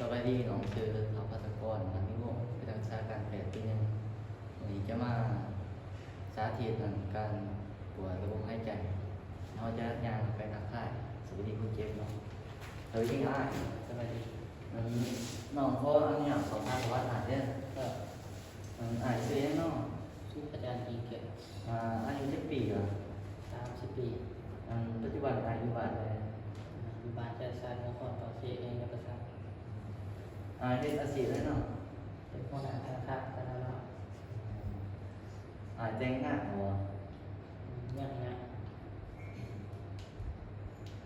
ສະບາຍດີ, ນ້ອງຊື່ ທ້າວ ພັດສະກອນ ນາມວິວົງ ເປັນນັກສຶກສາການແພດປີໜຶ່ງ. ມື້ນີ້ຈະມາສາທິດອັນການກວດລະບົບຫາຍໃຈ. ເຮົາຈະຍ່າງໄປທັກທາຍ ສະບາຍດີຄົນເຈັບເນາະ. ສະບາຍດີອ້າຍ. ສະບາຍດີ. ອັນ ນ້ອງຂໍອະນຸຍາດສອບຖາມປະຫວັດອ້າຍເດີ. ເອີ ອັນ ອ້າຍຊື່ຫຍັງເນາະ? ຊື່ອາຈານ ອີງເກີດ. ອາ ອາຍຸຈັກປີລະ? ສາມສິບປີ. ອັນ ປັດຈຸບັນອ້າຍຢູ່ບ້ານໃດ? ຢູ່ບ້ານໄຊຊານ ນະຄອນປາກເຊ ແຂວງຈຳປາສັກ. ອ້າຍເຮັດອາຊີບໃດເນາະ? ເປັນຫົວໜ້າທະນາຄານ ຕະຫຼາດ. ອ້າຍແຕ່ງງານແລ້ວບໍ່? ຍັງ ຍັງ.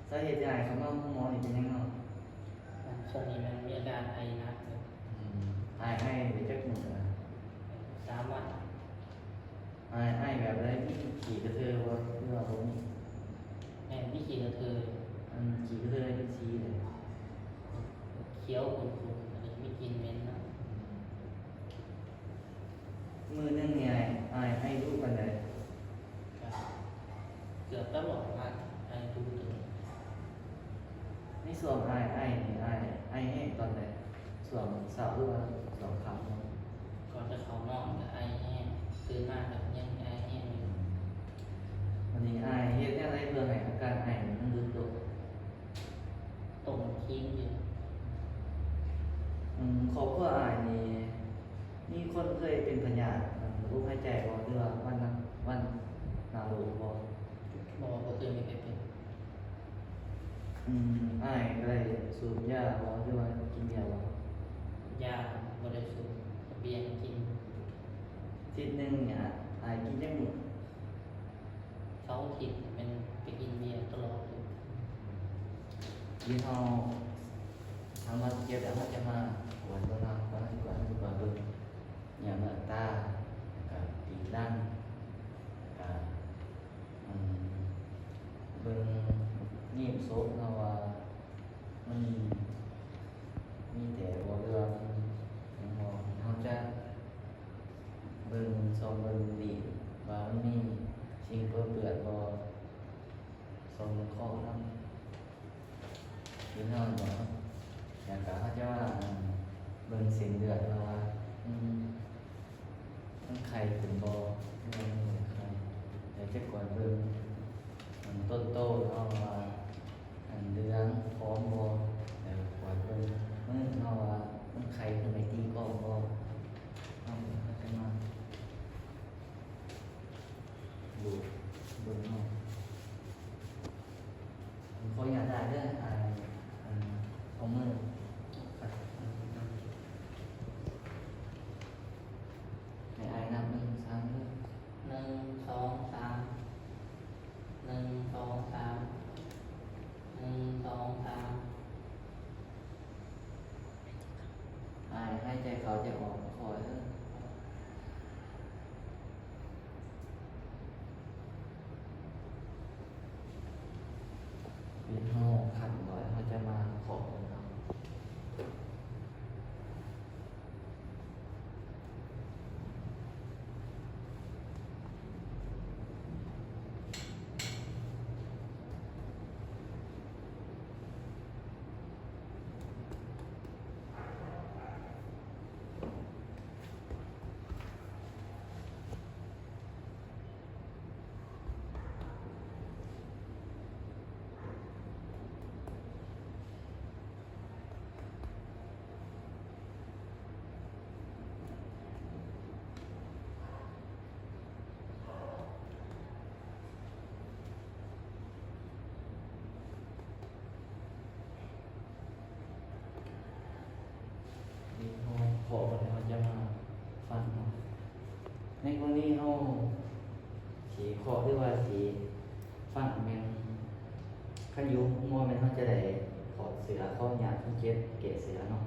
ສາເຫດທີ່ອ້າຍເຂົ້າມາໂຮງໝໍນີ້ເປັນຫຍັງເນາະ? ອາ ຊ່ວງນີ້ມັນມີອາການໄອໜັກຢູ່. ອືມ ອ້າຍໄອໄດ້ຈັກມື້ລະ? ສາມວັນ. ອ້າຍໄອແບບໃດ? ມີຂີ້ກະເທີບໍ່ ຫຼືວ່າບໍ່ມີ? ແມ່ນ ມີຂີ້ກະເທີ. ອັນ ຂີ້ກະເທີເປັນສີໃດ? ຂຽວຂຸ່ນໆ ແລ້ວກໍມີກິ່ນເໝັນນຳ. ມື້ໜຶ່ງນີ້ອ້າຍ ອ້າຍໄອດຸປານໃດ? ກະເກືອບຕະຫຼອດນະ ໄອດຸເຕີບ. ໃນຊ່ວງອ້າຍໄອນີ້ ອ້າຍໄອແຮງຕອນໃດ? ຊ່ວງເຊົ້າ ຫຼືວ່າຊ່ວງຄ່ຳ? ກ່ອນຈະເຂົ້ານອນກະໄອແຮງ, ຕື່ນມາກະຍັງໄອແຮງຢູ່. ບາດນີ້ອ້າຍເຮັດແນວໃດເພື່ອໃຫ້ອາການໄອນີ້ມັນຫຼຸດລົງ? ຕົ້ມຄຣີມຢູ່. ອືມ ຄອບຄົວອ້າຍນີ້ ມີຄົນເຄີຍເປັນພະຍາດ ອັນ ລະບົບຫາຍໃຈບໍ່ ຫຼືວ່າວັນນະ ວັນນະໂລກບໍ່? ບໍ່ ບໍ່ເຄີຍມີໃຜເປັນ. ອືມ ອ້າຍໄດ້ສູບຢາບໍ່ ຫຼືວ່າກິນເບຍບໍ່? ຢາບໍ່ໄດ້ສູບ, ແຕ່ເບຍກິນ. ອາທິດໜຶ່ງນີ້ ອ້າຍກິນຈັກມື້? ເສົາອາທິດແມ່ນໄປກິນເບຍຕະຫຼອດເລີຍ. ທີ່ເຮົາ ທາງມາເກັບແລ້ວ ເຮົາຈະມາກວດເບິ່ງເນາະ, ກ່ອນເຮົາຊິກວດ ເຮົາຊິກວດເບິ່ງ ຍາມເບິ່ງຕາ ແລ້ວກະຕີດຫຼັງ ແລ້ວກະ ອືມ ເບິ່ງໜີບສົບເນາະ ວ່າມັນມີແຕກບໍ່ ຫຼືວ່າມັນຫຍັງບໍ່. ເຮົາຈະເບິ່ງ ສ່ອງເບິ່ງໜີບວ່າມັນມີສິ່ງປົນເປື້ອນບໍ່, ສ່ອງເບິ່ງຄໍນຳ. ຄືເຮົາເນາະ ແລ້ວກະເຮົາຈະວ່າ ອັນ ເບິ່ງເສັ້ນເລືອດເນາະວ່າ ມັນ ມັນໄຂ້ຂຶ້ນບໍ່ ຫຼືວ່າມັນບໍ່ໄຂ້. ແລ້ວຈະກວດເບິ່ງ ອັນ ຕົ້ນໂຕເນາະວ່າ ອັນ ເຫຼືອງ ພອມບໍ່, ແລ້ວກວດເບິ່ງມືເນາະວ່າ ມັນໄຂ້ຂຶ້ນໄປຕີກ້ອງບໍ່. ເຮົາ ເຮົາຈະມາ ດູດເບິ່ງເນາະ. ຂໍອະນຸຍາດໄດ້ເດີ ອ້າຍ ອັນ ເອົາມື ໃຫ້ອ້າຍນັບໜຶ່ງ ສອງ ສາມເດີ. ໜຶ່ງ ສອງ ສາມ. ໜຶ່ງ ສອງ ສາມ. ໜຶ່ງ ສອງ ສາມ. ອ້າຍຫາຍໃຈເຂົ້າໃຈອອກຄ່ອຍເດີ. ເວລາເຮົາຄັນບໍ່ ເຮົາຈະມາເຄາະເບິ່ງເນາະ. ເຮົາເຄາະ ເຮົາຈະມາຟັງເນາະ. ໃນກໍລະນີເຮົາຊິເຄາະ ຫຼືວ່າຊິຟັງ ແມ່ນ ຄັນຢູ່ໂຮງໝໍແມ່ນເຮົາຈະໄດ້ຖອດເສື້ອ ຂໍອະນຸຍາດຄົນເຈັບແກ້ເສື້ອເນາະ.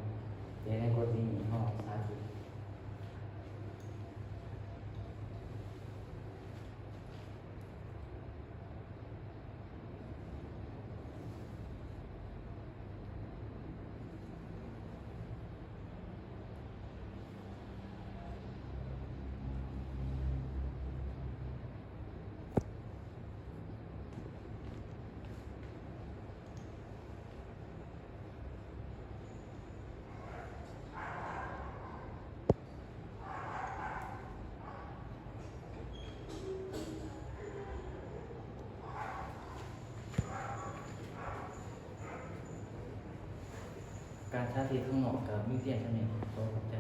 ແຕ່ໃນກໍລະນີເຮົາສາທິດ. ເ ການສາທິດຂ້າງນອກກໍມີພຽງສ່ຳນີ້. ຂໍຂອບໃຈ.